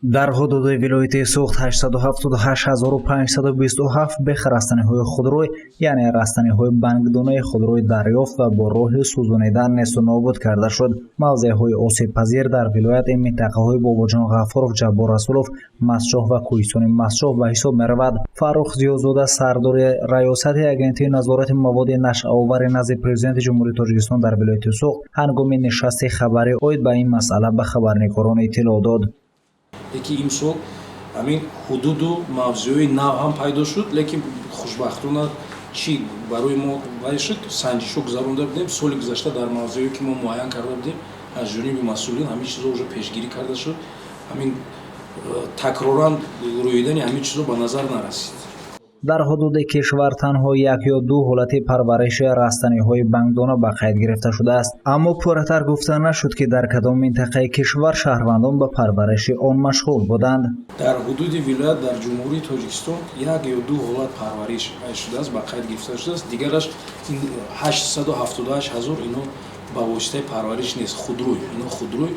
Дар ҳудуди вилояти Суғд 878 527 бех растаниҳои худрӯй, яъне растаниҳои бангдонаи худрӯй дарёфт ва бо роҳи сӯзонидан несту нобуд карда шуд. Мавзеъҳои осебпазир дар вилоят ин минтақаҳои Бобоҷон Ғафуров, Ҷаббор Расулов, Мастчоҳ ва кӯҳистони Мастчоҳ ба ҳисоб меравад. Фаррух Зиёзода, сардори Раёсати Агентии назорати маводи нашъаовари назди Президенти Ҷумҳурии Тоҷикистон дар вилояти Суғд, ҳангоми нишасти хабарӣ оид ба ин масъала ба хабарнигорон иттилоъ дод. Лекин имсол ҳамин ҳудуду мавзӯи нав ҳам пайдо шуд, лекин хушбахтона чӣ барои мо вай шуд, санҷишҳо гузаронда будем соли гузашта дар мавзӯе, ки мо муайян карда будем, аз ҷониби масъулин ҳамин чизо уже пешгирӣ карда шуд. Ҳамин такроран рӯидани ҳамин чизо ба назар нарасид. Дар ҳудуди кишвар танҳо як ё ду ҳолати парвариши растаниҳои бангдона ба қайд гирифта шудааст, аммо пурратар гуфта нашуд, ки дар кадом минтақаи кишвар шаҳрвандон ба парвариши он машғул буданд. Дар ҳудуди вилоят, дар Ҷумҳурии Тоҷикистон як ё ду ҳолат парвариш шудааст, ба қайд гирифта шудааст. Дигараш 878 ҳазор, ино ба воситаи парвариш нест, худрӯй, ино худрӯй.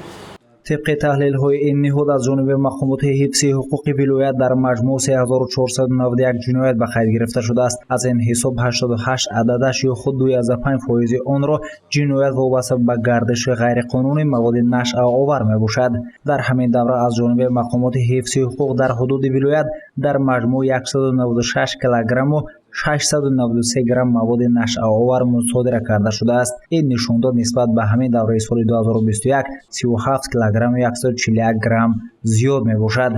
Тибқи таҳлилҳои ин ниҳод, аз ҷониби мақомоти ҳифзи ҳуқуқи вилоят дар маҷмӯъ 3491 ҷиноят ба қайд гирифта шудааст. Аз ин ҳисоб 88 ададаш ё худ 2,5 фоизи онро ҷиноят вобаста ба гардиши ғайриқонунии маводи нашъаовар мебошад. Дар ҳамин давра аз ҷониби мақомоти ҳифзи ҳуқуқ дар ҳудуди вилоят дар маҷмӯъ 196 килограмму 693 грамм маводи нашъаовар мусодира карда шудааст. Ин нишондод нисбат ба ҳамин давраи соли 2021 37 килограмму 141 грамм зиёд мебошад.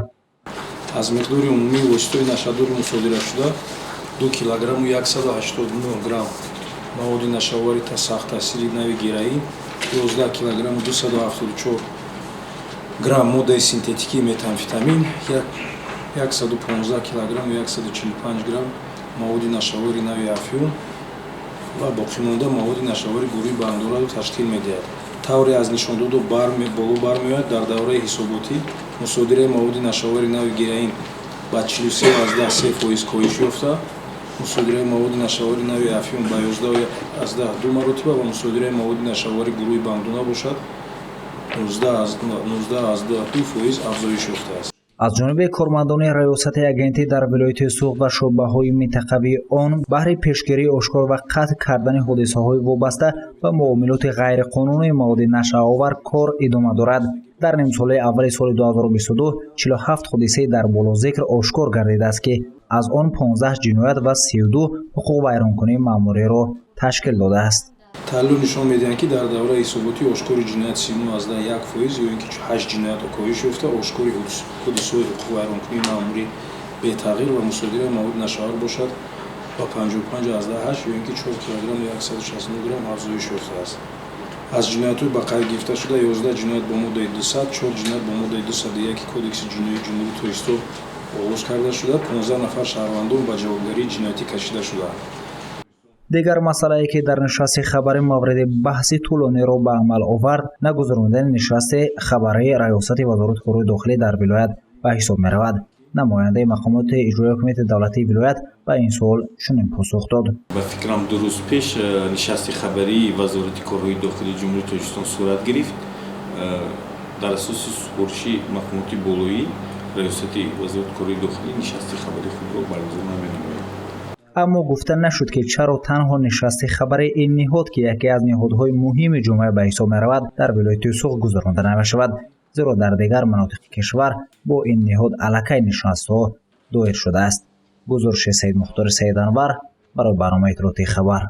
Аз миқдори умумии воситаҳои нашъадори мусодирашуда 2 килограмму 189 грамм маводи нашъаовари сахттаъсири нави героин, 11 килограмму 274 грамм моддаи синтетикии метамфетамин, 115 килограмму 145 грамм маводи нашъаовари нави афюн ва боқимонда маводи нашъаовари гурӯҳи бангдонаро ташкил медиҳад. Тавре аз нишондодо боло бармеояд, дар давраи ҳисоботӣ мусодираи маводи нашъаовари нави героин ба 43,3% коҳиш ёфта, мусодираи маводи нашъаовари нави афюн ба 11,2 маротиба ва мусодираи маводи нашъаовари гурӯҳи бангдона бошад, 19,2% афзоиш ёфтааст. Аз ҷониби кормандони Раёсати агентӣ дар вилояти Суғд ва шӯъбаҳои минтақавии он баҳри пешгирии ошкор ва қатъ кардани ҳодисаҳои вобаста ба муомилоти ғайриқонунии маводи нашъаовар кор идома дорад. Дар нимсолаи аввали соли 2022 47 ҳодисаи дар боло зикр ошкор гардидааст, ки аз он 15 ҷиноят ва 32 ҳуқуқвайронкунии маъмуриро ташкил додааст. Таҳлилҳо нишон медиҳанд, ки дар давраи ҳисоботӣ ошкори ҷиноят 39,1% ё ин ки ҳашт ҷиноят коҳиш ёфта, ошкори ҳодисаҳои ҳуқуқвайронкунии маъмурӣ бетағйир ва мусодираи маводи нашъаовар бошад, ба 55,8 ё ин ки 4 килограмму 169 грамм афзоиш ёфтааст. Аз ҷиноятҳои ба қайд гирифташуда 11 ҷиноят бо моддаи 200, чор ҷиноят бо моддаи 201 Кодекси ҷиноии Ҷумҳурии Тоҷикистон оғоз карда шуда, 15 нафар шаҳрвандон ба ҷавобгарии ҷиноятӣ кашида шудаанд. Дигар масъалае, ки дар нишасти хабарӣ мавриди баҳси тӯлониро ба амал овард, нагузарондани нишасти хабарии Раёсати Вазорати корҳои дохилӣ дар вилоят ба ҳисоб меравад. Намояндаи мақомоти иҷроии ҳукумати давлатии вилоят ба ин суол чунин посух дод: Ба фикрам, 2 рӯз пеш нишасти хабарии Вазорати корҳои дохилии Ҷумҳурии Тоҷикистон сурат гирифт. Дар асоси супориши мақомоти болоӣ Раёсати Вазорати корҳои дохилӣ нишасти хабарии худро баргузор наменамояд. Аммо гуфта нашуд, ки чаро танҳо нишасти хабари ин ниҳод, ки яке аз ниҳодҳои муҳими ҷомеа ба ҳисоб меравад, дар вилояти Суғд гузаронда намешавад, зеро дар дигар манотиқи кишвар бо ин ниҳод аллакай нишастҳо доир шудааст. Гузориши Саидмухтори Саиданвар барои барномаи иттилоотии «Хабар».